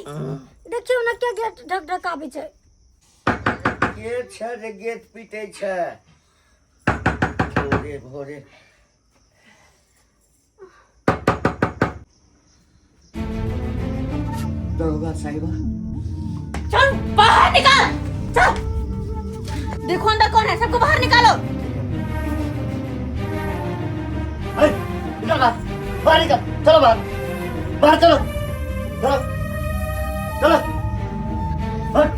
देखियौ ने के गेट ढक ढकाबै छै। के छै जे गेट पीटै छै भोरे भोरे? दरोगा साहिबा। चल बाहर निकाल, चल। देखो अंदर कौन है, सबको बाहर निकालो। अरे निकल बाहर, बाहर निकल, चलो बाहर, बाहर चलो, चलो चलो, हट,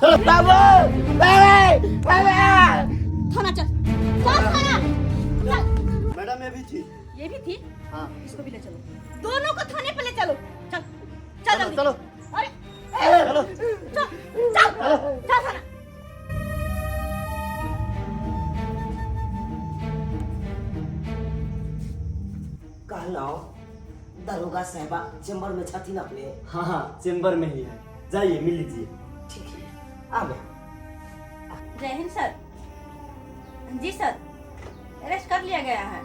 चलो। बाबू बाबू बाबू। थाना चल, चल थाना चल। मैडम, ये भी थी। ये भी थी? हाँ। इसको भी ले चलो, दोनों को थाने पे ले चलो। चल चल जल्दी। चलो। अरे चलो। चल चल चल थाना। कहलहुँ दरोगा साहेबा चेम्बर में छथिन अपने? हाँ हाँ, चेम्बर में ही है, जाइए, मिल लीजिए। ठीक है, आबे। जय हिंद सर जी। सर, अरेस्ट कर लिया गया है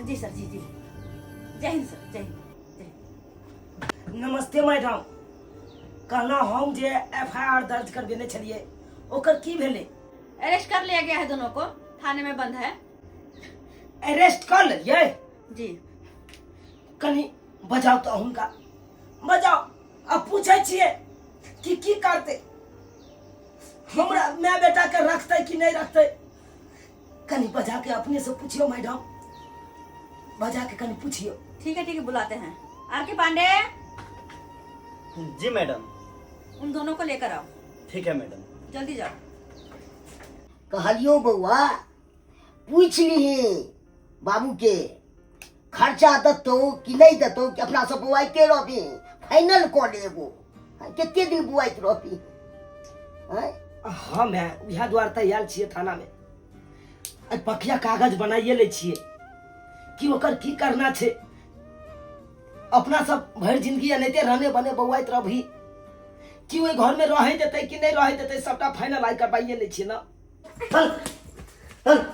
जी। सर जी, जी, जय हिंद सर, जय हिंद, जय हिंद। नमस्ते मैडम। कहलहुँ हम जे एफ I R दर्ज करबेने छलियै, ओकर की भेलै? अरेस्ट कर लिया गया है दोनों को, थाने में बंद है। अरेस्ट कर लेलियै? जी। कनि बजाउ तऽ हुनका, बजाउ आ पूछै छियै कि की करतै हमरा माय बेटा के, रखतै कि नहि रखतै। कनि बजा के अपने से पूछियो मैडम, बजा के कनि पूछियो। ठीक है, ठीक है, बुलाते हैं। Are के पांडे। जी मैडम। उन दोनों को लेकर आओ। ठीक है मैडम। जल्दी जाओ। कहलियो बौआ, पूछि लिही बाबूके, खर्चा देतौ कि नहि देतौ, कि अपना सब बौआइते रहबी? फाइनल कऽ ले एगो, कते दिन बौआइत रहबी? आँय? हाँ माय, उएह दुआरे तऽ आयल छियै थानामे। आइ पकिया कागज बनाइए लै छियै कि ओकर की करना छै। अपना सब भरि जिंदगी एनाहिते रहने बने बौआइत रहबही कि ओहि घरमे रहै देतै कि नहि रहै देतै, सबटा फाइनल आइ करबाइए लै छियै ने। चल चल।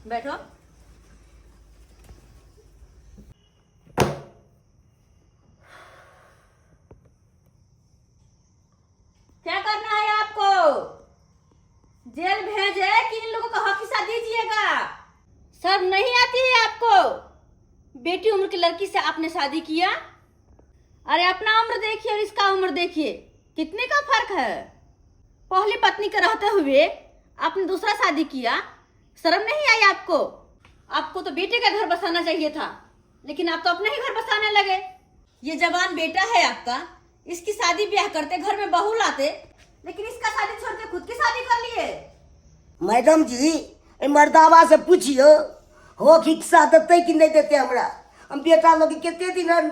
बैठो। क्या करना है आपको? जेल भेजे कि इन लोगों को हक हिस्सा दीजिएगा? शर्म नहीं आती है आपको? बेटी उम्र की लड़की से आपने शादी किया। अरे, अपना उम्र देखिए और इसका उम्र देखिए, कितने का फर्क है। पहली पत्नी के रहते हुए आपने दूसरा शादी किया, शर्म नहीं आई आपको? आपको तो बेटे का घर बसाना चाहिए था, लेकिन आप तो अपने ही घर बसाने लगे। ये जवान बेटा है आपका, इसकी शादी ब्याह करते, घर में बहू लाते, लेकिन इसका शादी छोड़ के खुद की शादी कर लिए। मैडम जी, एहि मर्दाबा से पूछियो, हो खिस्सा देतै कि नहि देतै हमरा। हम बेटा लोग कते दिन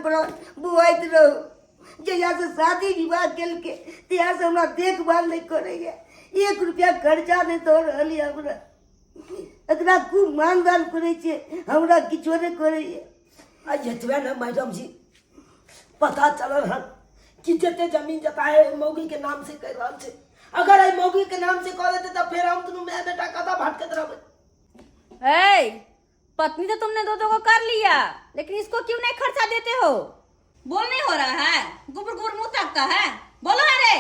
बुआइत रहू। जहिया से शादी विवाह केलकै, तहिया से हमरा देखभाल नहि करैया, एक रुपया खर्चा नहि दऽ रहल यऽ हमरा। एकरा खूब मानदान करै छै, हमरा किछो नहि करैया। आ एतबे ने मैडम जी, पता चलल हन कि जते जमीन जता है, मौगी के नाम से कर रहल छै। अगर एहि मौगी के नाम से कऽ देतै, तऽ फेर हम दुनू माय बेटा कतऽ भटकैत रहबै? ए, पत्नी तो तुमने दो दो को कर लिया, लेकिन इसको क्यों नहीं खर्चा देते हो? बोल नहीं हो रहा है, गुबर गुबर मुंह ताकता है। बोलो अरे।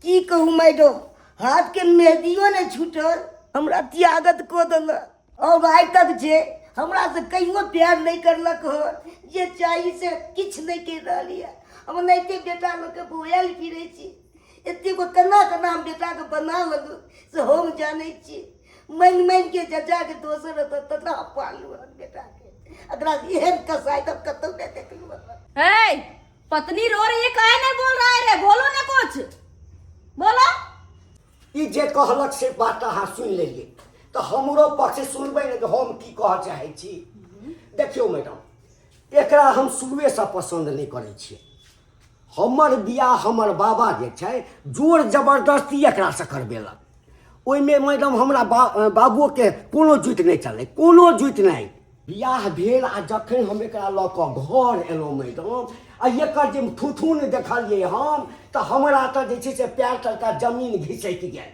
की कहू मैडम, हाथ के मेहदियो नहि छूटल, हमरा त्यागत कऽ देलक। और आइ तक जे हमरा से कहियो प्यार नहि करलक हन, जे चाही से किछु नहि करि रहल यऽ। हम एनाहिते बेटा लऽ कऽ बौआयल फिरै छी। एते गो केना केना हम बेटाके बना लेलहुँ, से हम जानै छी। माँगि माँगि के चचाके दोसर ओतऽ ततरा पाललहुँ हन बेटाके। एकरा एहन कसाइ तऽ कतहु नहि देखलहुँ हन। ए, पत्नी रो रही है, काहे नहीं बोल रहा है रे? बोलो ना कुछ, बोलो। ई जे कहलक से बात अहाँ सुनि लेलियै, तऽ हमरो पक्ष सुनबै ने कि हम की कहऽ चाहै छी। देखियौ मैडम, एकरा हम शुरुएसँ पसन्द नहि करै छियै। हमर बियाह हमर बाबा जे छै, जोर जबरदस्ती एकरासँ करबेलक। ओहिमे मैडम, हमरा बाबुओके कोनो जुति नहि चलै, कोनो जुति नहि। बियाह भेल आ जखन हम एकरा लऽ कऽ घर एलहुँ मैडम, आ एकर जे थुथुन देखलियै हम, तऽ हमरा तऽ जे छै से पैर तलका जमीन घिसकि गेल।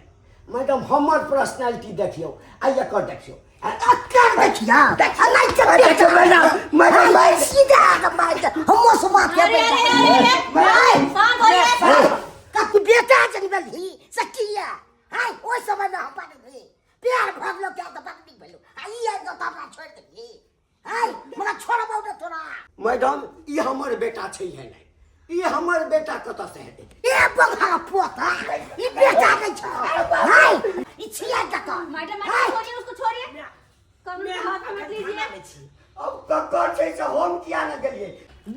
मैडम, हमर पर्सनैलिटी देखियौ आ एकर देखियौ, आ एकर देखियौ। देखिया आ नहीं के बेटा मैडम मैडम मैं सीधा आके मार दे हमो से बात के अरे अरे अरे अरे शांत हो जाइए। का तू बेटा जनमल ही सकिया हाय ओइ समय में हम पानी प्यार भरलो क्या तो बात नहीं भेलो आ ई आइ तो हमरा छोड़ देली हाय मला छोड़बौ ने तोरा मैडम ई हमर बेटा छै है नहि ई हमर बेटा कतऽ से हेतै ए बघा पोता ई बेटा नहि छौ हाय ई छिया कतऽ मैडम मैडम छोड़िए उसको छोड़िए कानून के हाथ में मत लीजिए अब ककर छै से हम किया ने गेलियै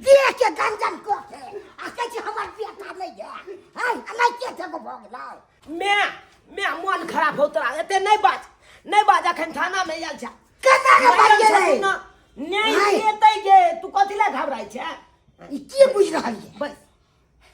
देह के गंजन कऽ के आ कहै छै हमर बेटा नहि है हाय आ नहि के छै भऽ गेलै मैं मैं मन खराब हो तोरा एते नहीं बाज नहीं बाज अखन थाना में आयल छ केना के बाज गेलै नहीं नहीं। एतै गे तू कथी लए घबराइ छै ई की बुझि रहल ये बस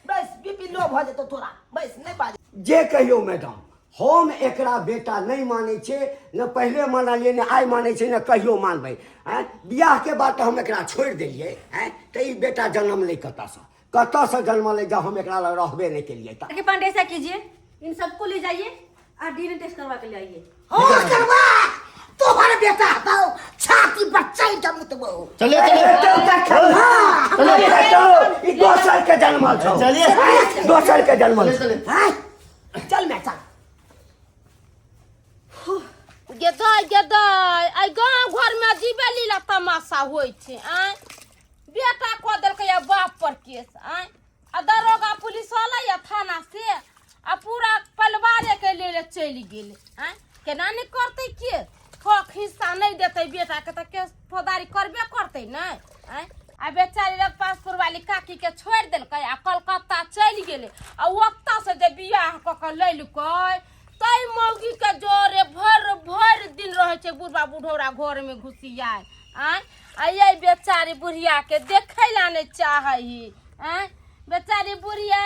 बस बीपी लो भऽ जेतौ तोरा बस नहीं बाज जे कहियौ मैडम हम एकरा बेटा नहि मानै छियै ने पहिले मानलियै ने आइ मानै छियै ने कहियो मानबै आँय बियाहके बाद तऽ हम एकरा छोड़ि देलियै आँय तऽ ई बेटा जनमलै कतऽसँ कतऽसँ जनमलै जब हम एकरा लग रहबे नहि केलियै तऽ आगे पांडे ऐसा कीजिए इन सबको ले जाइए और डीएनए टेस्ट करवा के ले आइए हाँ करवा तोहर बेटा हतौ छाती पर चढ़ि के मुतबौ चलिए चलिए हाँ ई दोसर के जनमल छौ चलिए। दोसर के जनमल छौ हाँ चल मैं चल गेदाय गेदाय आइ गाँव घरमे अजीबे लीला तमाशा होइ छै आँय बेटा कऽ देलकै या बाप पर केस आँय आ दरोगा पुलिस वाला या थाना से आ पूरा परिवारे के लेल चलि गेलै आँय केना नहि करतै के हक हिस्सा नहि देतै बेटाके तऽ केस फौजदारी करबे करतै ने आँय आ बेचारी लग पासपुर वाली काकी के छोड़ि देलकै आ कलकत्ता चलि गेलै आ ओतऽ से जे बियाह कऽ कऽ लेलकै तै मौगी के जोरे भरि भरि दिन रहै छै बुढ़बा बुढ़ौरा घरमे घुसियाय आँय आ ये बेचारी बुढ़िया के देखै ला नहि चाहै ही आँय बेचारी बुढ़िया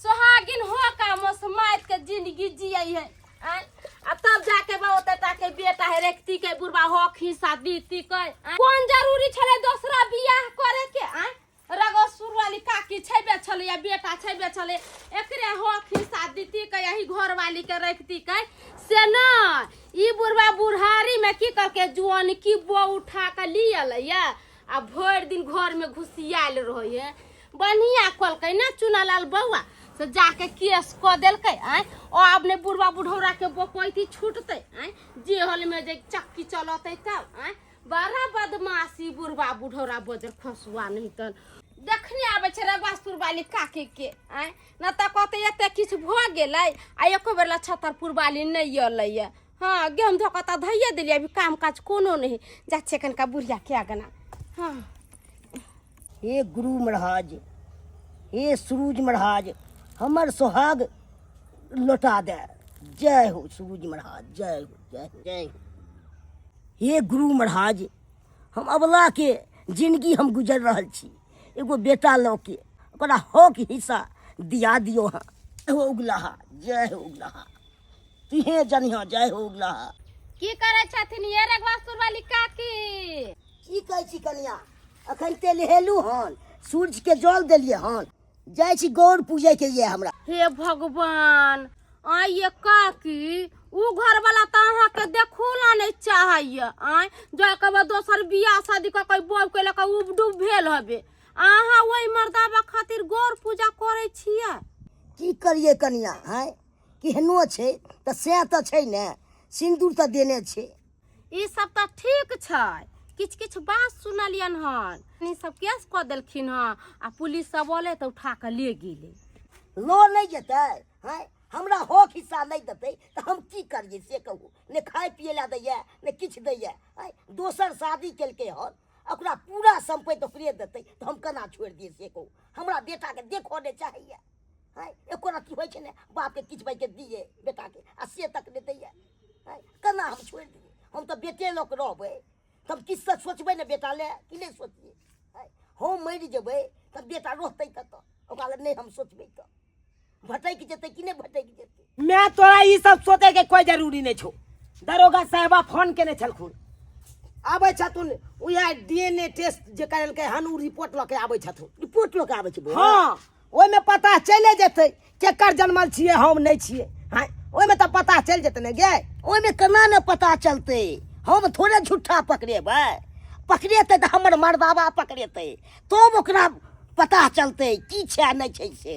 सोहागिन हो का मसमाइत के जिंदगी जियै है आँय आ तब जाके बा ओते टाके बेटा है रेखती के बुढ़बा हक हिस्सा दीती के आँय? कोन जरूरी छलै दोसरा बियाह करे के आँय रगसुर वाली काकी छेबे छलै या बेटा छेबे छलै एकरे हक हिस्सा दीती के यही घर वाली के रखती के से न ई बुढ़वा बुढ़ारी में की करके जुआन की बो उठा के लियल या आ भरि दिन घर में घुसियाल रहे है बढ़िया कहलकै ने चुनालाल बौआ से जाके केस कऽ देलकै आँय ओ आब ने बुढ़वा बुढ़ौरा के बकैती छूटतै आँय जे हल में जे चक्की चलतै तब आँय बड़ा बदमाशी बुढ़वा बुढ़ौरा बजर खसुआ नहीं तन देखने आबै छै रगवासपुर वाली काकी के आँय न तऽ कहतै एते किछु भऽ गेलै आ एको बेर लछतरपुर वाली नहि एलैए हँ गेहूँ धऽ कऽ तऽ धैये देलियै अभी काम काज कोनो नहि जा छियै कनिका बुढ़िया के अगना हँ हे गुरु महाराज हे सूरज महाराज हमर सोहाग लौटा दे जय हो सूरज महाराज जय हो जय हो जय हो हे गुरु महाराज हम अबलाके जिंदगी हम गुजर रहल छी एगो बेटा लऽ के ओकरा हक हिस्सा दिया दियौ हँ जय हो उगलाहा जय हो उगलाहा तुहे जनिहा जय हो उगलाहा की करै छथिन ये रघुवासुर वाली काकी की कहै छी कनिया अखन ते नहेलू हन सूर्य के जल देलियै हन जाइ छी गौर पूजै के ये हमरा हे भगवान आय ये काकी उ घर वाला तऽ अहाँके देखो ला नहि चाहैया आय जा के दोसर बियाह शादी कऽ के बब के लऽ के उब डूब भेल हबे अहाँ ओहि मर्दाबा खातिर गौर पूजा करै छियै की करियै कनिया आँय केहनो छै तऽ सएह तऽ छै ने सिन्दूर तऽ देने छै ई सब तऽ ठीक छै किछु किछु बात सुनलियन हन ई सब केस कऽ देलखिन हँ आ पुलिस सब अलै तऽ उठा कऽ ले गेलै लऽ नहि जेतै हँ हमरा हक हिस्सा नहि देतै तऽ हम की करियै से कहू ने खाय पियै लए दैए ने किछु दैए आँय दोसर शादी केलकै हन ओकरा पूरा सम्पत्ति ओकरे देतै तऽ हम केना छोड़ि दियै से कहू हमरा बेटाके देखऽ नहि चाहैए आँय एको रत्ती होइ छै ने बापके किछु बाजि कऽ दियै बेटाके आ से तक नहि दैए आँय केना हम छोड़ि दियै हम तऽ बेटे लऽ कऽ रहबै तब किछु तऽ सोचबै ने बेटा लए कि नहि सोचियै आँय हम मरि जेबै तऽ बेटा रहतै कतऽ ओकरा लए नहि हम सोचबै तऽ भटकि जेतै कि नहि भटकि जेतै मैं तोरा ई सब सोचे के कोई जरूरी नहीं छौ दरोगा साहेबा फोन केने छलखुन आबै छथुन उएह डीएनए टेस्ट जे करेलकै हन ओ रिपोर्ट लऽ के आबै छथुन रिपोर्ट लऽ कऽ आबै छै बौआ? हँ ओहिमे पता चलि जेतै केकर जनमल छियै हम नहि छियै हँ ओहिमे तऽ पता चलि जेतै ने गे ओहिमे केना ने पता चलतै हम थोड़े झूठा पकड़ेबै। पकड़ेतै तऽ हमर मरदाबा पकड़ेतै, तब ओकरा पता चलतै की छै आ नहि छै से।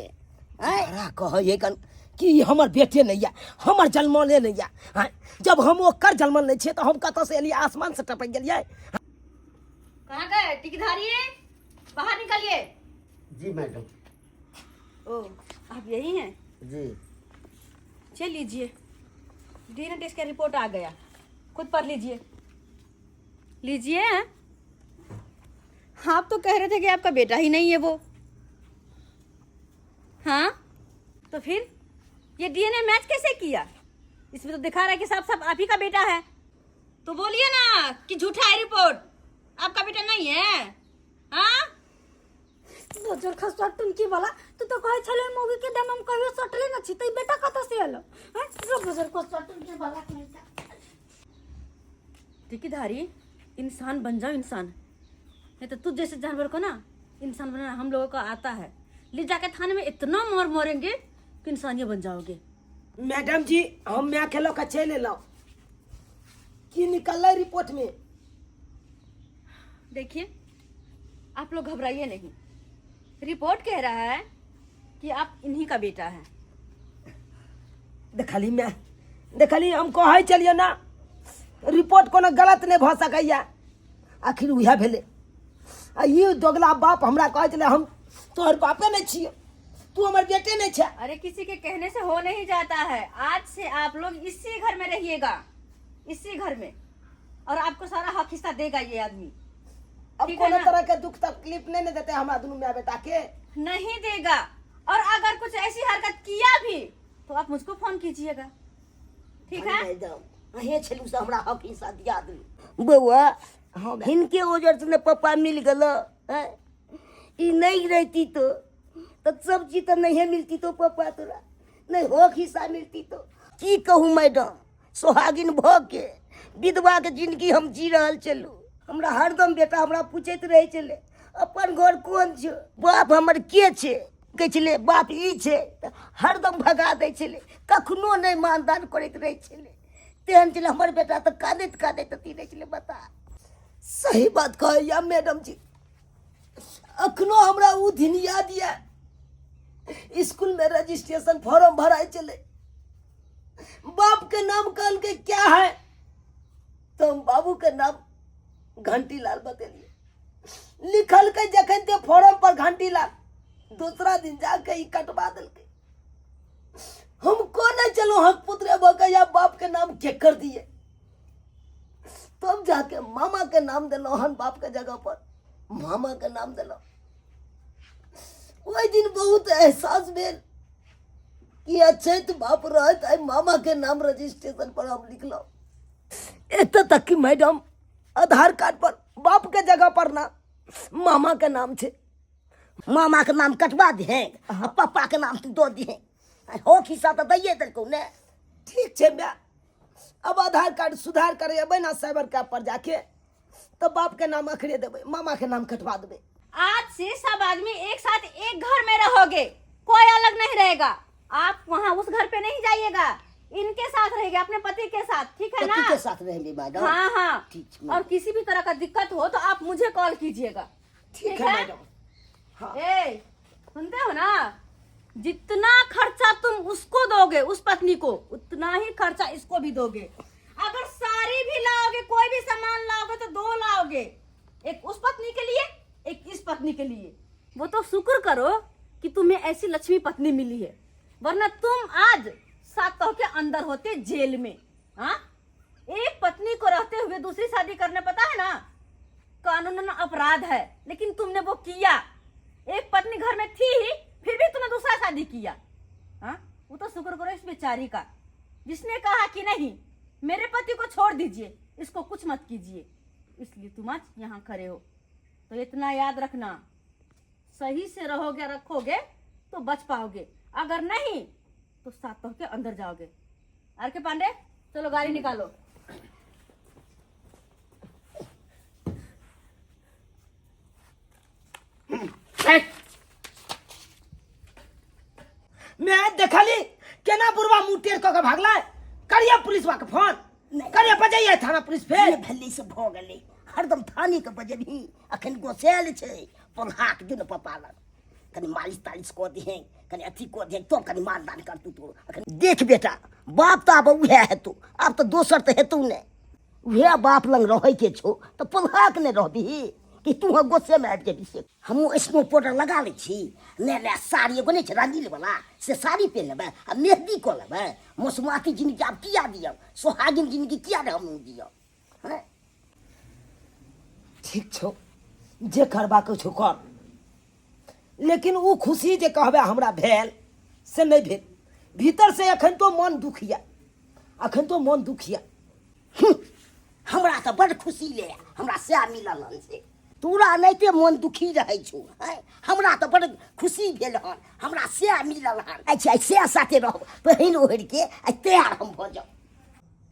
आँय? हमरा कहैए कन कि ई हमर बेटे नहि यऽ, हमर जन्मले नहि यऽ। आँय, जब हम ओकर जन्मल नहि छियै तऽ हम कतऽसँ एलियै? आसमानसँ टपकि गेलियै? कहाँ गए टिकधारी? बाहर निकलिए। जी मैडम। ओ, आप यही हैं? जी। चल लीजिए, डीएनए टेस्ट का रिपोर्ट आ गया, खुद पढ़ लीजिए। लीजिए। आप तो कह रहे थे कि आपका बेटा ही नहीं है वो। हाँ, तो फिर ये डीएनए मैच कैसे किया? इसमें तो दिखा रहा है कि साफ साफ आप ही का बेटा है। तो बोलिए ना कि झूठा है रिपोर्ट, आपका बेटा नहीं है। हाँ। बजर खसुआ टुनकी वाला, तू तो कहै छले मौगी के दम हम कहियो सटले न छी, त ई बेटा कतऽ से एलो? हैं सब बजर खसुआ टुनकी वाला कहिता। टिकीधारी, इंसान बन जाओ इंसान, नहीं तो तुझ जैसे जानवर को ना इंसान बनाना हम लोगों को आता है। ले जाके थाने में इतना मार मारेंगे कि इंसानियत बन जाओगे। मैडम जी, हम माय के लऽ कऽ चलि एलहुँ। की निकललै रिपोर्ट में? देखिए, आप लोग घबराइए नहीं, रिपोर्ट कह रहा है कि आप इन्हीं का बेटा है। देखली मैं, देखली, हम कहै छलियै ना रिपोर्ट कोनो गलत नहि भऽ सकैया। आखिर उएह भेलै। आ ई दोगला बाप हमरा कहै छलै हम तोहर बापे नहि छियौ, तू हमर बेटे नहि छै। अरे, किसी के कहने से हो नहीं जाता है। आज से आप लोग इसी घर में रहिएगा, इसी घर में, और आपको सारा हक हिस्सा देगा ये आदमी। अब ठीक है कोनो ना? तरह के दुख तकलीफ नहीं ने देते हमरा दुनू माय बेटा के? नहीं देगा, और अगर कुछ ऐसी हरकत किया भी तो आप मुझको फोन कीजिएगा, ठीक है? मैडम, अहें छलू से हमरा हक हिस्सा दिया देलू। बौआ, हिनके वजह से ने पप्पा मिल गेल हैं। ई नहीं रहती तो सब चीज तो नहीं मिलती, तो पप्पा तोरा नहीं हक हिस्सा मिलती। तो की कहूँ मैडम, सोहागिन भऽ के विधवा के जिंदगी हम जी रहल छलू। हमरा हरदम बेटा हमरा पूछैत रहै छलै, अपन घर कोन छै, बाप हमर के छै? कहै छलै बाप ई छै, तऽ हरदम भगा दै छलै, कखनो नहि मानदान करैत रहै छलै। तेहन छलै हमर बेटा, तऽ कानैत कानैत अथी रहै छलै। बता। सही बात कहैया मैडम जी। अखनो हमरा उ दिन याद यऽ, स्कूल में रजिस्ट्रेशन फॉर्म भराइ छलै, बाप के नाम कहलकै क्या है, तो हम बाबू के नाम घंटी लाल बतेलिए। लिखलकै जखन ते फॉर्म पर घंटी लाल, दूसरा दिन जाके ई कटवा देलकै। हम को नहीं चलो हक पुत्र भऽ के या बाप के नाम के कर दिए। तब जाके मामा के नाम देलहुँ हन, बाप के जगह पर मामा के नाम देलहुँ। ओहि दिन बहुत एहसास भेल कि अच्छे तो बाप रहत, आइ मामा के नाम रजिस्ट्रेशन पर हम लिखलहुँ। एतऽ तक कि मैडम, आधार कार्ड पर बाप के जगह पर ना मामा के नाम छै। मामा के नाम कटवा दिहे आ पप्पा के नाम तू दऽ दिहे। हक हिस्सा तऽ दैये देलकौ ने। ठीक छै माय, अब आधार कार्ड सुधार करे अबै ना साइबर कैफ पर जाके, तो बाप के नाम अखरे देबै, मामा के नाम कटवा देबै। आज से सब आदमी एक साथ एक घर में रहोगे, कोई अलग नहीं रहेगा। आप वहाँ उस घर पे नहीं जाइएगा, इनके साथ रहेंगे, अपने पति के साथ, ठीक है ना? पति के साथ रहेंगे मैडम। हाँ। ठीक है। और किसी भी तरह का दिक्कत हो तो आप मुझे कॉल कीजिएगा। ठीक है मैडम। हाँ। ए, सुनते हो ना? जितना खर्चा तुम उसको दोगे, उस पत्नी को, उतना ही खर्चा इसको भी दोगे। अगर साड़ी भी लाओगे, कोई भी सामान लाओगे तो दो लाओगे, एक उस पत्नी के लिए, एक इस पत्नी के लिए। वो तो शुक्र करो कि तुम्हें ऐसी लक्ष्मी पत्नी मिली है, वरना तुम आज सात तह के अंदर होते जेल में। हाँ, एक पत्नी को रहते हुए दूसरी शादी करने, पता है ना, कानूनन अपराध है, लेकिन तुमने वो किया। एक पत्नी घर में थी ही, फिर भी तुमने दूसरा शादी किया। हाँ, वो तो शुक्र करो इस बेचारी का जिसने कहा कि नहीं, मेरे पति को छोड़ दीजिए, इसको कुछ मत कीजिए, इसलिए तुम आज यहाँ खड़े हो। तो इतना याद रखना, सही से रहोगे, रखोगे तो बच पाओगे, अगर नहीं तो सात तह के अंदर जाओगे। Are के पांडे, चलो गाड़ी निकालो। मैं देखली केना बुढ़वा मुँह टेढ़ कऽ के भागलै। करिए पुलिसवा के फोन। नहि। करे बजैया थाना पुलिस फेर जे भेलै से भऽ गेलै हरदम थाने के बजेबही अखन गोसायल छै पोल्हाक दिन पप्पा लग कनि मालिश तालिश कऽ दिहें कनि अथी कऽ दिहें तब कनि मारदान करतू तो अखन देख बेटा बाप तऽ आब उएह हेतौ आब तऽ दोसर तऽ हेतौ नहि उएह बाप लग रहैके छौ तऽ पोल्हाक नहि रहबिही कि तू गोस्सेमे आबि जेबही से हमहूँ स्नो पाउडर लगा लै छी नया नया साड़ी एगो नहि छै रंगील वाला से साड़ी पहिन लेबै आ मेहदी कऽ लेबै मौसमाती जिनगी आब किया दियब सोहागिन जिनगी किया नहि हमहूँ दियब हैं ठीक छौ जे करबाक छौ कर लेकिन ओ खुशी जे कहबै हमरा भेल से नहि भेल भीतर से एखन तो मन दुखिया एखन तो मन दुखिया हमरा तऽ बड्ड खुशी ले हमरा सएह मिलल हन से तोरा एनाहिते मन दुखी रहै छौ आँय हमरा तऽ बड्ड खुशी भेल हन हमरा सएह मिलल हन अच्छा आइ सएह साथे रहब पहिन ओढ़िके आइ तैयार हम भऽ जाउ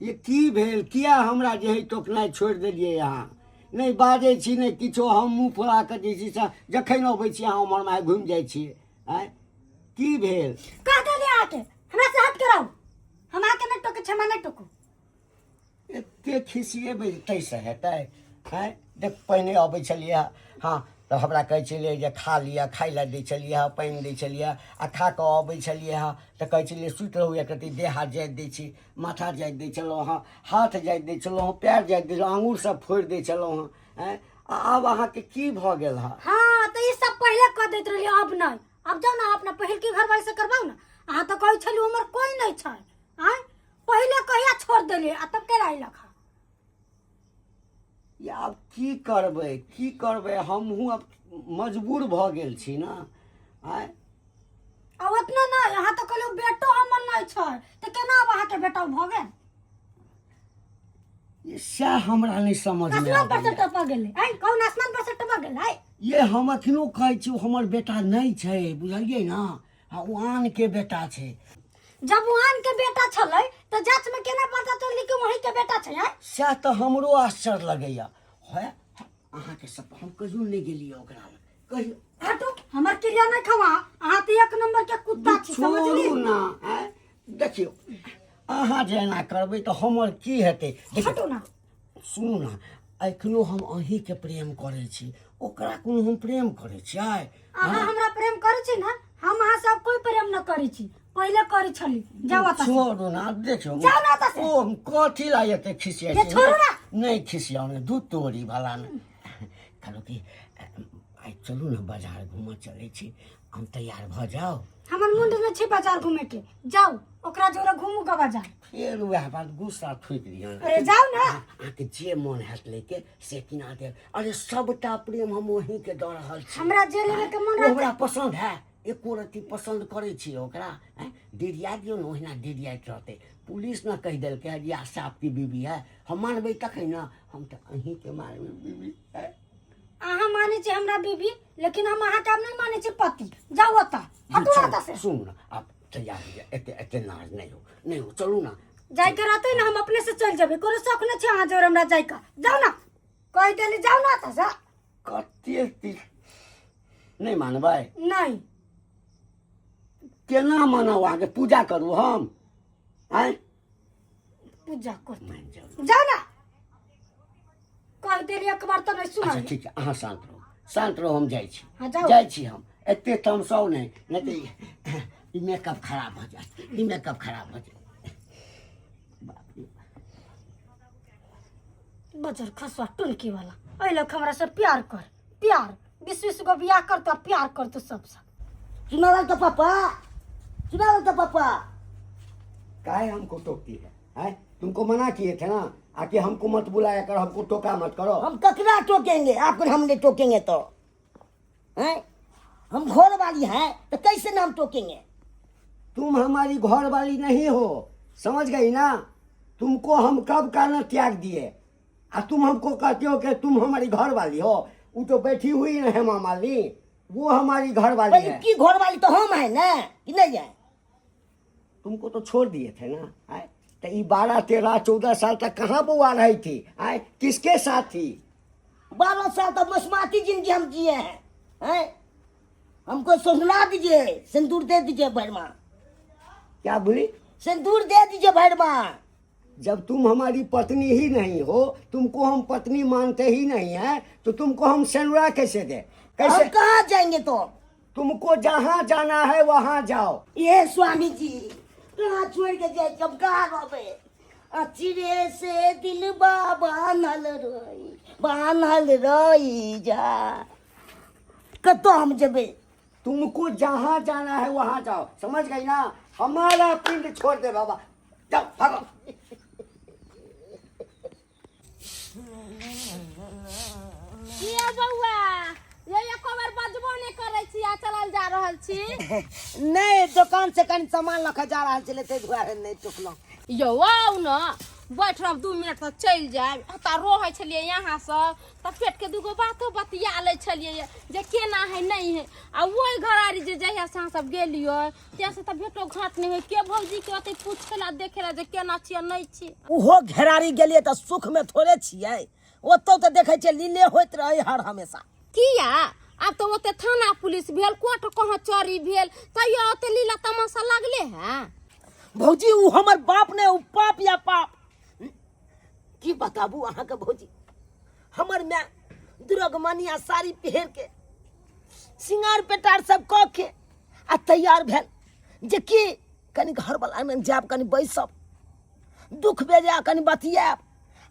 ई की भेल किया हमरा जे है टोकनाइ छोड़ि देलियै अहाँ नहि बाजै छी नहि किछो हम मुँह फुला कऽ जे छै से जखन अबै छी अहाँ उम्हर माहे घुमि जाइ छियै आँय की भेल कह देलियै अहाँके हमरा से हट कराउ हम अहाँके नहि टोकै छी हमरा नहि टोकू एते खिसिएबै ताहिसँ हेतै आँय देख पहिने अबै छलियै हँ तऽ हमरा कहै छलियै जे खा लिअ खाइ लए दै छलियै हँ पानि दै छलियै आ खा कऽ अबै छलियै हँ तऽ कहै छलियै सुति रहू एक रत्ती देह हाथ जाइत दै छी माथा जाइत दै छलहुँ हँ हाथ जाइत दै छलहुँ हँ पएर जाइत दै छलहुँ आङ्गुर सब फोड़ि दै छलहुँ हँ आँय आ आब अहाँके की भऽ गेल हँ हाँ तऽ ई सब पहिले कऽ दैत रहलियै अब नहि आब जाउ ने अपना पहिलकी घरवाली से करबाउ ने अहाँ तऽ कहै छलियै हमर कोइ नहि छै आँय पहिले कहिया छोड़ देलियै आ तब केना अयलक हँ ये आब की करबै की करबै हमहूँ आब मजबूर भऽ गेल छी ने आँय आ ओतना नहि अहाँ तऽ कहलियै बेटो हमर नहि छै तऽ केना आब अहाँके बेटा भऽ गेल ये सएह हमरा नहि समझमे आसमान पर से आबैया टपा गेलै आँय कहू ने आसमान पर से टपा गेलै आँय ये हम अखनो कहै छी ओ हमर बेटा नहि छै बुझलियै ने आ ओ आनके बेटा छै जब ओ आन के बेटा छलै तऽ जांच में केना पता चललै कि वही के बेटा छै आँय सएह तऽ हमरो आश्चर्य लगैया है अहाँके सब हम कहियो नहि गेलियै ओकरा लग कहियो हटू हमर क्रिया नहीं खवा अहाँ तऽ एक नंबर के कुत्ता छी समझली छोड़ू ना आँय? देखियौ अहाँ जे एना करबै तऽ हमर की हेतै देखियौ हटू ना सुनू ने एखनो हम अहीँके प्रेम करै छी ओकरा कोनो हम प्रेम करै छियै अहाँ हमरा प्रेम करै छी ने हम अहाँ सब कोई प्रेम न करै छी पहिले करै छली जाउ एतऽ से। छोड़ू ने आब देखियौ जाउ ने एतऽ से। ओ हम कथी ला एते खिसियाइ जे छी? छोड़ू ने। नहि खिसियाउ ने दूध तोरी भला ने कहलहुँ कि आइ चलू ने बाजार घूमऽ चलै छी हम तैयार भऽ जाउ हमर मुंड न छै बाजार घूमे के जाउ ओकरा जोरे घूमू के बाजार फेर वएह बात गुस्सा ठोकि दिअ अरे जाउ ने अहाँके जे मन हैत लैके से किना देब अरे सबटा प्रेम हम वहीँके दऽ रहल छी हमरा जे लेवे के मन ओ रहत हमरा पसन्द है एको रत्ती पसन्द करै छी ओकरा आँय डिरिया दियौ ने ओहिना डिरियाइत रहतै पुलिस ने कहि देलकै हँ जे साहब की बीबी है हम मानबै तखन ने हम तऽ अहीँके मानबै बीबी आँय अहाँ मानै छी हमरा बीबी लेकिन हम अहाँके आब नहि मानै छी पति जाउ ओतऽ हटू ना ओतऽ से सुनू ने आब तैयार हो जाए एते एते नाराज नहि हो नहि हो चलू ना जाइके रहतै ने हम अपने से चलि जेबै कोनो शौक नहि छै अहाँ जोर हमरा जाइके जाउ ना कहि देली जाउ ना ओतऽ से कते नहि मानबै नहि केना मानब अहाँके पूजा करू हम आँय पूजा कर मानि जाउ जाउ ना कहि देली एक बार तऽ नहि अच्छा सुनल ठीक छै अहाँ शान्त रहू शान्त रहू हम जाइ छी हाँ, जाउ। जाइ छी हम एते तमसाउ नहि नहि तऽ ई मेकअप खराब भऽ जायत ई मेकअप खराब भऽ जायत बाप रे बजर खसुआ टुनकी वाला एहि लग हमरा से प्यार कर प्यार बीस बीस गो बियाह करतो प्यार करतो सबसे सुना तो पापा सुना तो पापा काहे हमको टोकती है हैं तुमको मना किए थे ना आके हमको मत बुलाया करो हमको टोका मत करो हम ककरा टोकेंगे आपको हम नहीं टोकेंगे तो हैं हम घर वाली हैं तो कैसे नाम टोकेंगे तुम हमारी घर वाली नहीं हो समझ गई ना तुमको हम कब का ना त्याग दिए आ तुम हमको कहते हो कि तुम हमारी घर वाली हो वो तो बैठी हुई है हेमा मालिनी वो हमारी घर वाली है की घर वाली तो हम है ना कि नहीं है तुमको तो छोड़ दिए थे ना आए तो ये 12 13 14 साल तक कहाँ बउआ रही थी आए किसके साथ थी 12 साल तक मसमाती जिंदगी हम जिए हैं हैं हमको सुना दीजिए सिंदूर दे दीजिए भरमा क्या बोली सिंदूर दे दीजिए भरमा जब तुम हमारी पत्नी ही नहीं हो, तुमको हम पत्नी मानते ही नहीं हैं, तो तुमको हम सेनुरा कैसे दे? कैसे हम कहाँ जाएंगे तो? तुमको जहाँ जाना है वहाँ जाओ। ये स्वामी जी कहाँ छोड़ के जाए, हम कहाँ रहबे? अचिरे से दिलबा बान्हल रही, बान्हल रही जा, कतौ हम जेबै? तुमको जहाँ जाना है वहाँ जाओ, समझ गई ना? हमारा पिंड छोड़ दे बाबा, जाओ भागो। किया बौआ, ये एको बेर बजबो नहि करै छी आ चलल जा रहल छी? नहि, दोकान से कनि सामान लऽ कऽ जा रहल छलै, ताहि दुआरे नहि टोकलहुँ। यौ आउ ने, बैठ रहब 2 मिनट तऽ चलि जायब। एतऽ रहै छलियै यहाँ सब तऽ पेटके दूगो बातो बतिया लै छलियै जे केना है नहि है। आ ओहि घरारी जे जहिया से अहाँ सब गेलियै तहिया से तऽ भेटो घाट नहि होइ के भौजीके ओते पूछे ला देखे ला जे केना छियै नहि छियै। ओहो घेरारी गेलियै तऽ सुखमे थोड़े छियै, ओतौ तऽ देखै छियै लीले होइत रहै हर हमेशा। किया, आब तऽ ओते थाना पुलिस भेल, कोर्ट कचहरी भेल, तैयो ओते लीला तमाशा लागले है। भौजी, ओ हमर बाप ने, ओ पाप या पाप की बताबू अहाँके भौजी। हमर माय दुरगमनिया साड़ी पहिर के, सिंगार पेटार सब कऽ के आ तैयार भेल जे कि कनि घरवलामे जायब, कनि बैसब, दुख बेजा कनि बतियाब।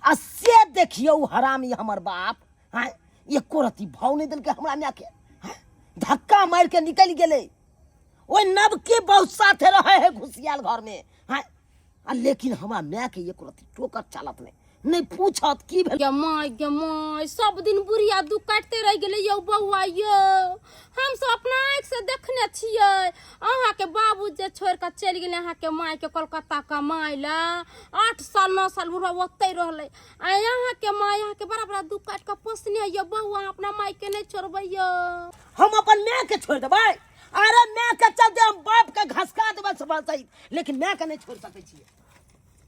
आ से देखियौ हरामी हमर बाप आँय, एको रत्ती भाव नहि देलकै हमरा मायके आँय, धक्का मारि के निकलि गेलै। ओहि नवके बहुत साथे रहे है घुसियाल घरमे आँय, आ लेकिन हमरा मायके एको रत्ती टोकत चालत नहि, नहि पूछत की भेल। गे माय, गे माय, सब दिन बुढ़िया दुख काटिते रहि गेलै। यौ बौआ यौ, हम सब अपना आँखि से देखने छियै, अहाँके बाबू जे छोड़ि कऽ चलि गेलै अहाँके मायके कोलकाता कमाइ लए, 8 साल 9 साल बुढ़वा ओतहि रहलै। आ अहाँके माय अहाँके बड़ा बड़ा दुख काटि कऽ पोसने यौ। बौआ, अपना मायके नहि छोड़बै यौ। हम अपन माय के छोड़ देबै? अरे, माय के चलते हम बाप के घसका देबै सफल सहित, लेकिन माय के नहि छोड़ सकै छियै।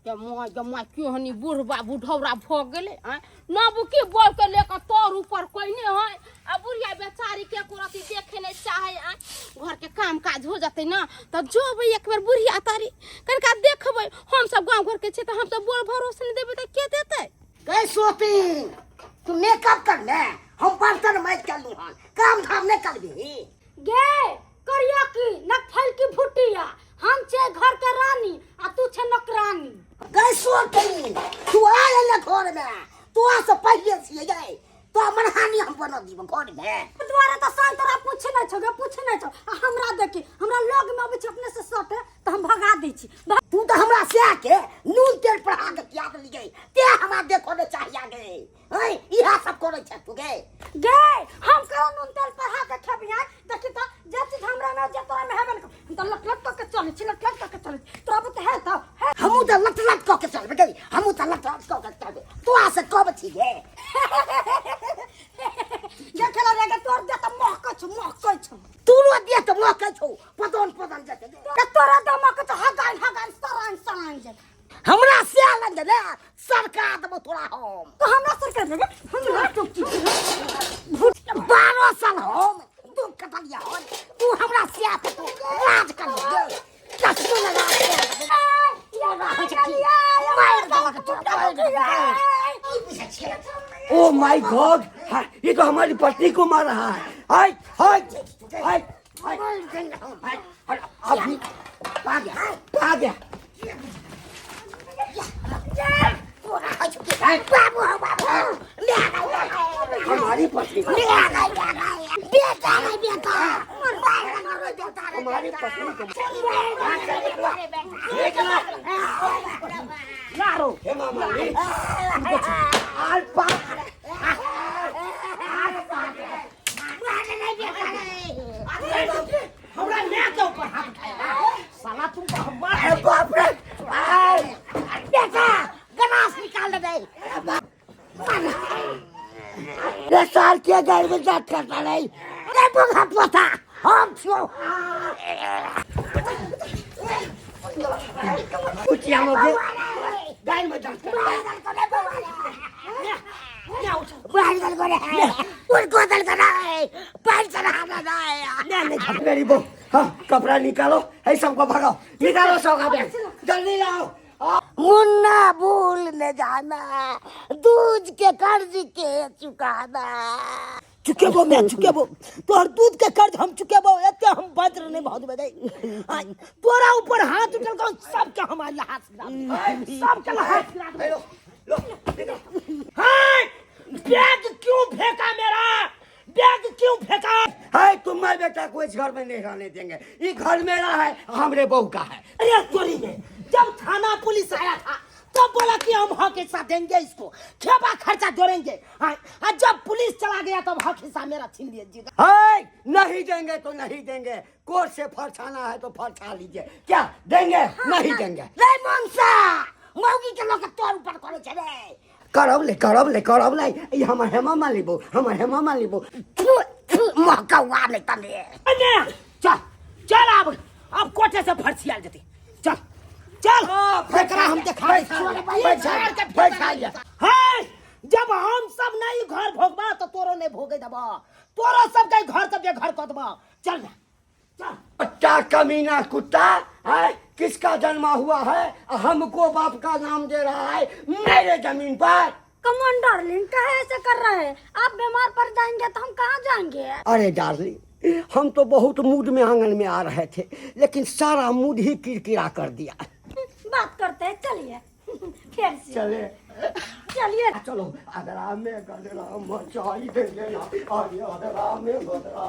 गे माय, गे माय, केहनी बुढ़बा बुढ़ौरा भऽ गेलै आँय, नबकी बोल के लेके तोर ऊपर कोई नहीं है आ बुढ़िया बेचारी के एको रत्ती देखे नहीं चाहे आँय। घर के काम काज हो जतै ना तऽ जेबै एक बेर बुढ़िया तारी कनिका देखबै। हम सब गाँव घर के छियै तऽ हम सब बोल भरोसे नहीं देबै तऽ के देतै? गई सोती, तू मेकअप कर ले, हम बर्तन माइज कर लू हन, काम धाम नहीं करबी? गे करिया की नकफल की भुटिया, हम छे घर के रानी आ तू छे नौकरानी। गई सोती, तू आ ले घर में, तू आ से पहले से गई तो हमर हानि हम बना दीब घर में। दुआरे तऽ साल तोरा पूछे नहि छौ गे, पूछे नहि छौ। आ हमरा देखी, हमरा लग में अबै छै अपने से सटे तऽ हम भगा दै छी। तू तो हमरा से के नून तेल पढ़ा के त्याग ली ते हमरा देखो ने चाहिए गे। हैं, इहा सब करै छै तू गे? गे, हम कहो नून तेल पढ़ा के खेबियै? देखी तऽ, जे चीज हमरा में, जे तोरा में हेबे ने, हम तऽ लट लट कऽ के चलै छी, लट लट कऽ के चलै छी। तोरा बुते है तऽ है। हमहूँ तऽ लट लट कऽ के चलबै गे, हमहूँ तऽ लट लट कऽ के चलबै, तोरा से कब छी गे? देखे ला रे गे, तोर दे तऽ महकै छौ, महकै छौ। तोरो देह तऽ महकै छौ पदन पदन जेतै गे। तऽ तोरा दे महकै छौ हगाइन हगाइन सराइन सराइन जेतै। हमरा से लग ने सरकार देबो तोरा हम। तो हमरा सरकार देबे हमरा? 12 साल हम दुख कटलिया हन, तू हमरा से के तू राज कर गे, कसको लगा के मार देलक तोरा, मार देलक। ओ my God, ये तो हमारी पत्नी को मार रहा है। हाय हाय हाय हाय हाय, अभी आ गया। आ गया। बाबू हो बाबू ले आ गए। हमारी पत्नी को ले आ गए, ले आ गए बेटा रे बेटा, मार बेटा रे। हमारी पत्नी को लारो। हे मामा रे, आज पाप। हमरा माय के ऊपर हाथ उठाया साला, तुम तो हम मार अरे बाप रे आय। बेटा, गनास निकाल दे। ये साल के घर में जात करता नहीं। अरे बुढ़ा पोता, हम छो। कुछ हम के गाय में जात करता। मेरी बहू, हाँ, कपड़ा निकालो है, सबको भगाओ, निकालो सबका बैग, जल्दी लाओ। मुन्ना भूल न जाना, दूध के कर्ज के चुकाना। चुकेबो मैं, चुकेबो तोहर दूध के कर्ज हम चुकेबो। एते हम वज्र नहीं भऽ देबै। आय, तोरा ऊपर हाथ उठल सबके हम आइ लहास गिरा देबै, सबके लहास गिरा देबै। हाय, बैग क्यों फेंका मेरा? बैग क्यों फेंका? है तुम्हारे बेटा को इस घर में नहीं रहने देंगे। ये घर मेरा है, हमरे बहू का है। अरे चोरी में जब थाना पुलिस आया था तब बोला कि हम हक हिस्सा देंगे इसको, खेबा खर्चा जोड़ेंगे। हाँ, और जब पुलिस चला गया तब हक हिस्सा मेरा छीन लिया जी। है नहीं देंगे तो नहीं देंगे, कोर्ट से फरछाना है तो फरछा लीजिए। क्या देंगे? नहीं देंगे। रे मनसा, मौगी के लोग तोर ऊपर करे छै रे। करब ले, करब ले, करब ले। ई हमर हेमा माली बो, हमर हेमा माली बो। थू थू, महकौआ नहीं तने। अरे चल चल, अब कोटे से फरछियाल जती। चल चल, एकरा हम देखा बैठा लिया। है जब हम सब नहीं घर भोगबा तो तोरो नहीं भोगे देबा, तोरो सब के घर से बेघर कर देबा। चल ना चल। कुत्ता कमीना कुत्ता है, किसका जन्मा हुआ है? हमको बाप का नाम दे रहा है मेरे जमीन पर। कम ऑन डार्लिंग, काहे ऐसे कर रहे हैं? आप बीमार पड़ जाएंगे तो हम कहाँ जाएंगे? अरे डार्लिंग, हम तो बहुत मूड में आंगन में आ रहे थे, लेकिन सारा मूड ही किरकिरा कर दिया। बात करते हैं, चलिए फिर से चले चलिए। चलो। अदरा में गदरा मचाई देंगे ना, अरे अदरा में गदरा।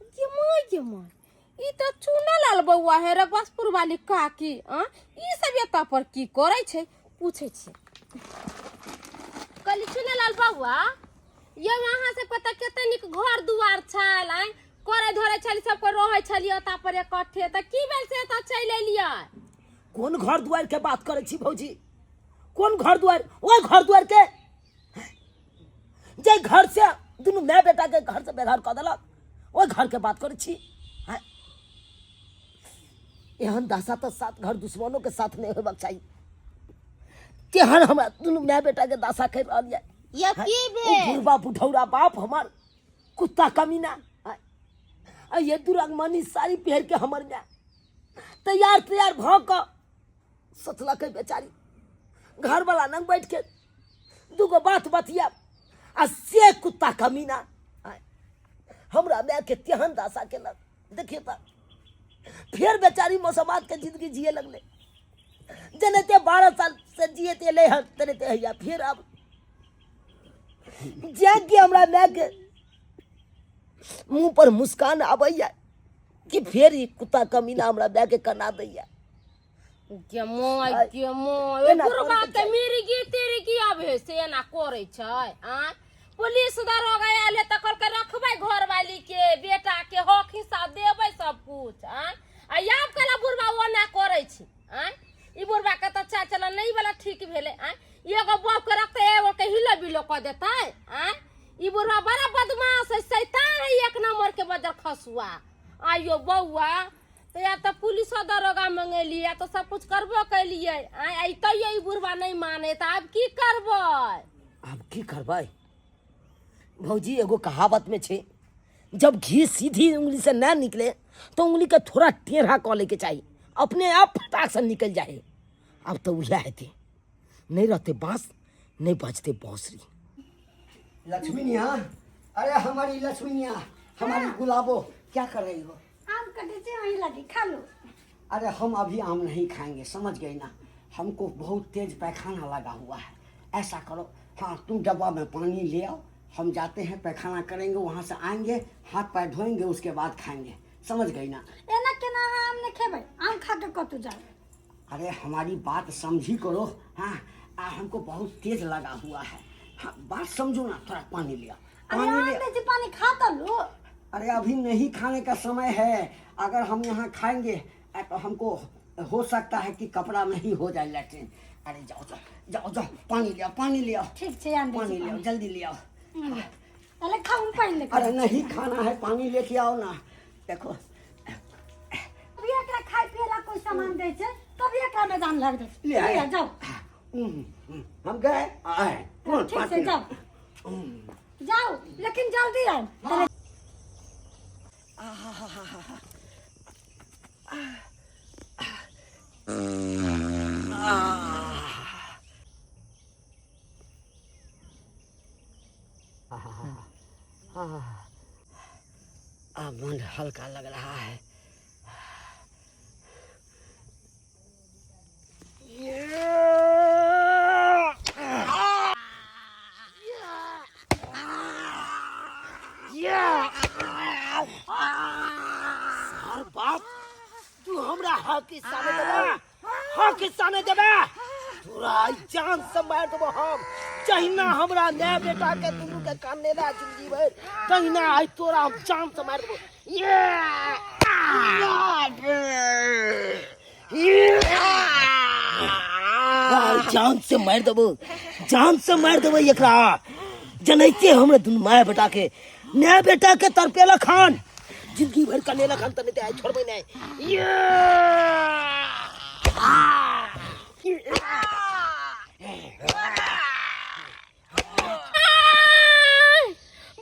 गे माय गे माय, ई तऽ चूना लाल बौआ है रघुवासपुर वाली काकी। आ ई सब एतऽ पर की करै छै, पूछै छी। कहली चूना लाल बौआ, यौ अहाँ सब के तऽ कते नीक घर दुआर छल, आँय करै धरै छली, सबके रहै छलियै ओतऽ पर इकट्ठे, तऽ की भेल से एतऽ चलि एलियै? कोन घर दुआर के बात करै छी भौजी? कोन घर दुआर? ओहि घर दुआर के जे घर से दुनू माय बेटा के घर से बेघर कऽ देलक, ओहि घर के बात करै छी? आँय, एहन दशा तऽ सात घर दुश्मनों के साथ नहीं होबाक चाही। तेहन हमरा दुनू माय बेटा के दशा कर रहल यऽ। या की ओ भेल? बुढ़बा बुढ़ौरा बाप हमार कुत्ता कमीना, आँय, आ ये दुरागमनी साड़ी पहिर के हमर माय तैयार तैयार भऽ कऽ सोचलकै बेचारी घरवला लग बैठ के दूगो बात बतियाब, आ से कुत्ता कमीना आँय, हमरा माय के तेहन दशा केलक। देखिए तऽ फेर बेचारी मौसमात के जिंदगी जिए लगले, जेनाहिते 12 साल से जियते एलै हन तेनाहिते हैया। फेर अब जे कि हमरा माय के मुँह पर मुस्कान आबैया कि फेर ई कुत्ता कमीना हमरा माय के कना दैया। गे माय आइ, गे माय, एना बुढ़बा करै के छै। मिर्गी तिर्गी आबे से एना करै छै? आँय पुलिस दरोगा आयल है तऽ कहलकै रखबै घरवाली के बेटा के हक हिस्सा देबै सब कुछ। आँय आ आब केना बुढ़बा ओना करै छै? आँय ई बुढ़बा के तऽ चाल चलन नहि वाला ठीक भेलै। आँय एगो बाप के रखतै, एगो के हिलो बिलो कऽ देतै। आँय ई बुढ़बा बड़ा बदमाश है, शैतान है, एक नंबर के बजर खसुआ। आइयो बौआ, तऽ या तऽ पुलिसो दरोगा मंगेलियै, तऽ सब कुछ करबो केलियै, आँय आ तैयो ई बुढ़बा नहि माने, तऽ आब की करबै? आब की करबै भौजी? एगो कहावत में छै, जब घी सीधी उंगली से ना निकले तो उंगली के थोड़ा टेढ़ा कऽ लैके चाही, अपने आप फटाक से निकल जाए। आब तऽ उएह हेतै, नहीं रहते बाँस नहीं बजते बाँसुरी। लक्ष्मीनिया, अरे हमारी लक्ष्मीनिया, हमारी गुलाबो, क्या कर रही हो? आम कटे छै वहीं लगी, खा लो। अरे हम अभी आम नहीं खाएंगे, समझ गई ना? हमको बहुत तेज पैखाना लगा हुआ है। ऐसा करो, हाँ तुम डब्बा में पानी ले आओ, हम जाते हैं पैखाना करेंगे, वहाँ से आएंगे, हाथ पैर धोएंगे, उसके बाद खाएंगे, समझ गई ना? एना केना अहाँ आम नहि खेबै? आम खा के कतौ जाउ? अरे हमारी बात समझी करो। हाँ हमको बहुत तेज लगा हुआ है। हाँ बात समझो ना, थोड़ा पानी ले आओ। अरे पानी आम ले। दै छी, पानी खा तऽ लो। अरे अभी नहीं खाने का समय है। अगर हम यहाँ खाएंगे तो हमको हो सकता है कि कपड़ा में ही हो जाए लैट्रिन। अरे जाओ जाओ जाओ जाओ, पानी ले आओ, पानी ले आओ। ठीक छै, आन दै पानी छी। ले आओ, जल्दी ले आओ। अरे खाउ पहिले। अरे नहीं खाना है, पानी लेके आओ ना। देखो कभी एकरा खाय पिए ला कोई सामान दै छै, कभी एकरा में जान लग जाइ छै। ले आए। लिअ, जाउ। हम गए आए कौन? ठीक छै, जाउ जाउ, लेकिन जल्दी आउ। अब मन हल्का लग रहा है। सार बाप, तू हमरा हक हिस्सा नहि देबे, हक हिस्सा नहि देबे, तोरा आइ जान से मारि देबो हम। जहिना हमरा माय बेटा के दुनू के कान लेला जिंदगी भरि, तहिना आइ तोरा हम जान से मारि देबो। ये आइ जान से मारि देबो, जान से मारि देबो एकरा। जनैते हमरा दुनू माय बेटा के, माय बेटा के तरपेलक हन, जिंदगी भरि कनेलक हन, तऽ नहि तऽ आइ छोड़बै नहि। ये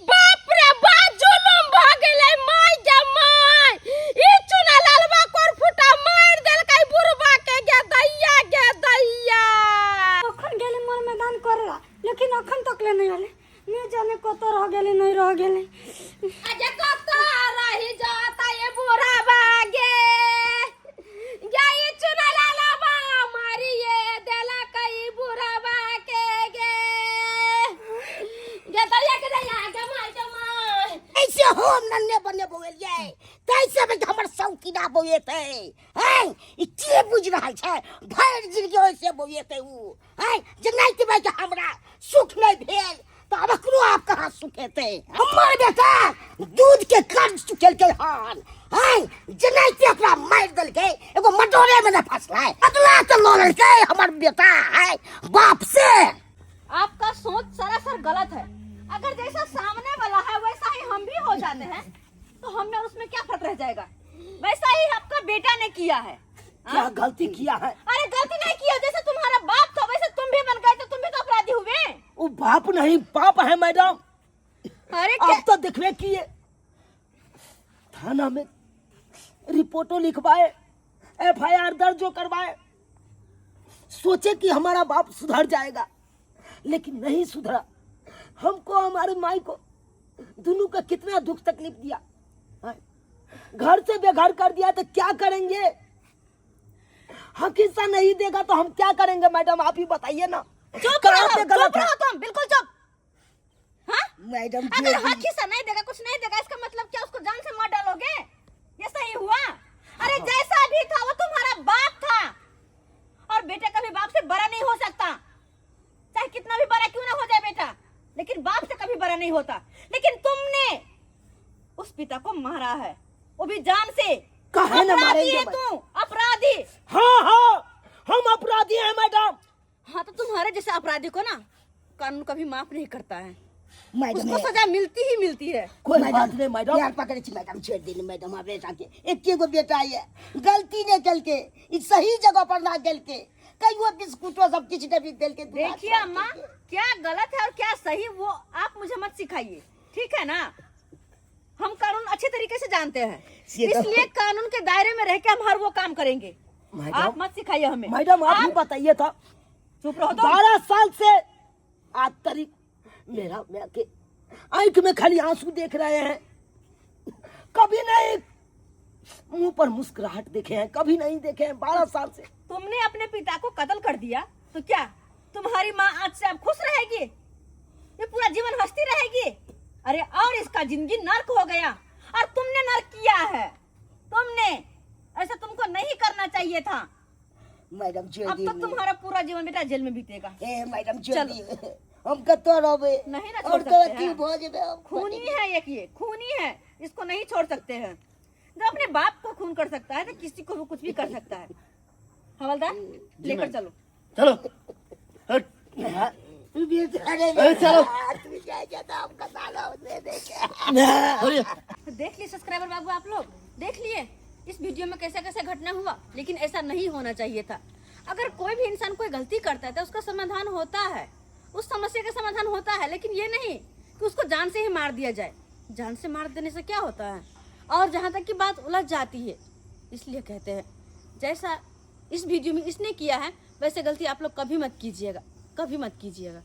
बाप रे बाप, जुलुम भ गेलै my गे my. ई चुना लालवा कोर फुटा मारि देलकै बुढ़बा के, गे दैया गे दैया। अखन गेलै मोर मैदान करेला, लेकिन अखन तक ले नहीं आले, नहीं जाने कत रह गेलै नहीं रह गेलै। अजे कत रही जाता ये बुढ़ाबा गे, गे ई चुना लालवा मारिए देलकै बुढ़ाबा के गे गे दैया के दैया गे my गे my. ऐसे हम नन्ने बन्ने बौएलियै तैसे भी हमर शौकीना बौएतै हैं? ई के बुझि रहल छै? भरि जिंदगी ओइसे बौएतै उ हैं, जे नहि देबै के हमरा सुख नहि भेल तऽ आब एकरो आब कहाँ सुख हेतै? हमर बेटा दूध के कर्ज चुकेलकै हन हैं, जे नहि ते ओकरा मारि देलकै, एगो मटोरे मे नहि फसलै, बदला तऽ लऽ लेलकै हमर बेटा है बाप से। आपका सोच सरासर गलत है। अगर जैसा सामने वाला है वैसा ही हम भी हो जाते हैं तो हम में और उसमें क्या फर्क रह जाएगा? वैसा ही आपका बेटा ने किया है। क्या गलती किया है? अरे गलती नहीं किया, जैसे तुम्हारा बाप था वैसे तुम भी बन गए तो तुम भी तो अपराधी हुए। वो बाप नहीं पाप है मैडम। अरे आप तो देखबे किए, थाना में रिपोर्टो लिखवाए, एफआईआर दर्ज करवाए, सोचे कि हमारा बाप सुधर जाएगा, लेकिन नहीं सुधरा। हमको हमारे माई को दोनों का कितना दुख तकलीफ दिया, हाँ? घर से बेघर कर दिया, तो क्या करेंगे? हक हिस्सा नहीं देगा तो हम क्या करेंगे मैडम? आप ही बताइए ना। चुप कहाँ रहो, पे गलत चुप है? रहो तुम, बिल्कुल चुप। हाँ? मैडम अगर हक हिस्सा नहीं देगा, कुछ नहीं देगा, इसका मतलब क्या उसको जान से मार डालोगे? ये सही हुआ? अरे जैसा भी था वो तुम्हारा बाप था, और बेटा कभी बाप से बड़ा नहीं हो सकता, चाहे कितना भी बड़ा क्यों ना हो जाए बेटा, लेकिन बाप से कभी बड़ा नहीं होता। लेकिन तुमने उस पिता को मारा है, वो भी जान से। काहे ना अपराधी मारेंगे है भाई? तू अपराधी। हाँ हाँ, हम अपराधी हैं मैडम। हाँ तो तुम्हारे जैसे अपराधी को ना कानून कभी माफ नहीं करता है, मैडम उसको सजा मिलती ही मिलती है। कोई बात नहीं मैडम। यार पकड़े छी मैडम, छोड़ देली मैडम। हमरा बेटा के एके गो बेटा ये गलती नहीं केलके, ई सही जगह पर ना गेलके, कहियो बिस्कुटो सब किछु नहीं देलके। देखिए अम्मा, क्या गलत है और क्या सही वो आप मुझे मत सिखाइए, ठीक है ना? हम कानून अच्छे तरीके से जानते हैं, ये तो- इसलिए कानून के दायरे में रह के हम हर वो काम करेंगे। मैडम, आप मत सिखाइए हमें। मैडम आप ही बताइए था। चुप रहो तुम। 12 साल से आज तक मेरा मैं के आंख में खाली आंसू देख रहे हैं, कभी नहीं मुंह पर मुस्कुराहट देखे हैं, कभी नहीं देखे हैं 12 साल से। तुमने अपने पिता को कत्ल कर दिया तो क्या तुम्हारी माँ आज से अब खुश रहेगी? ये पूरा जीवन हंसती रहेगी? अरे और इसका जिंदगी नर्क हो गया, और तुमने नर्क किया है, तुमने ऐसा तुमको नहीं करना चाहिए था। मैडम छोड़ अब तो दी। तुम्हारा पूरा जीवन बेटा जेल में बीतेगा। ए मैडम छोड़ चलो। दी, हम कतो रहबे नहीं ना छोड़ और तो सकते अथी हैं। भऽ जेबै हम। खूनी है एक, ये खूनी है, इसको नहीं छोड़ सकते हैं। जब अपने बाप को खून कर सकता है तो किसी को भी कुछ भी कर सकता है। हवलदार लेकर चलो। चलो हट। तू बेचारे अरे चलो। तू जा जा तो हम कसालो दे दे के। देख लिए सब्सक्राइबर बाबू, आप लोग देख लिए इस वीडियो में कैसा कैसा घटना हुआ, लेकिन ऐसा नहीं होना चाहिए था। अगर कोई भी इंसान कोई गलती करता है तो उसका समाधान होता है, उस समस्या का समाधान होता है, लेकिन ये नहीं कि उसको जान से ही मार दिया जाए। जान से मार देने से क्या होता है? और जहाँ तक की बात उलझ जाती है, इसलिए कहते हैं जैसा इस वीडियो में इसने किया है वैसे गलती आप लोग कभी मत कीजिएगा, कभी मत कीजिएगा।